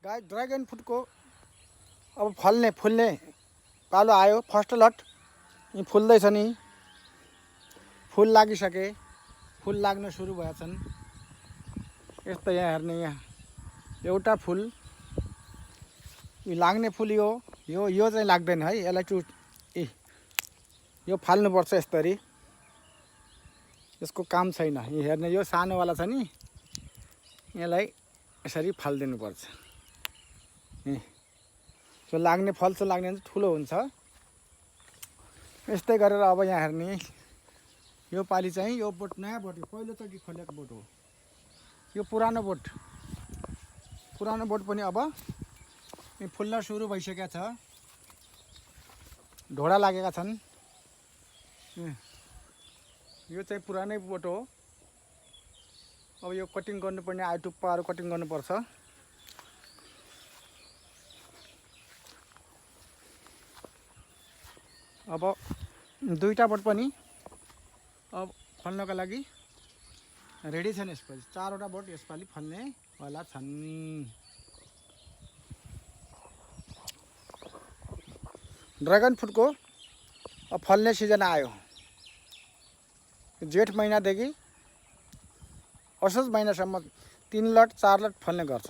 गाई ड्रागन फ्रुटको अब फुल्ने पालो आयो। फर्स्ट लट यी फुल्दैछ नि, फुल लागिसके, फुल लाग्न सुरु भएछन्। यस्तो यहाँ हेर्ने, यहाँ एउटा फुल, यो लाग्ने फुल यो चाहिँ लाग्दैन है। यसलाई यो फाल्नुपर्छ यसरी, यसको काम छैन। यो हेर्ने, यो सानोवाला छ नि, यसलाई यसरी फालिदिनुपर्छ। यो लाग्ने फल्छ, लाग्ने चाहिँ ठुलो हुन्छ। यस्तै गरेर अब यहाँ हेर्ने, यो पालि चाहिँ यो बोट नयाँ बोट, पहिलोचोटि खोलेको बोट हो यो। पुरानो बोट पनि अब फुल्न सुरु भइसकेको छ। ढोडा लागेका छन्। यो चाहिँ पुरानै बोट हो। अब यो कटिङ गर्नुपर्ने आयो, टुप्पाहरू कटिङ गर्नुपर्छ। अब दुईटा बोट पनि अब फल्नका लागि रेडी छन्। यसपालि 4वटा बोट यसपालि फल्ने वाला छन्। ड्रागन फ्रुटको अब फल्ने सिजन आयो। जेठ महिनादेखि असोज महिनासम्म 3 लट 4 लट फल्ने गर्छ।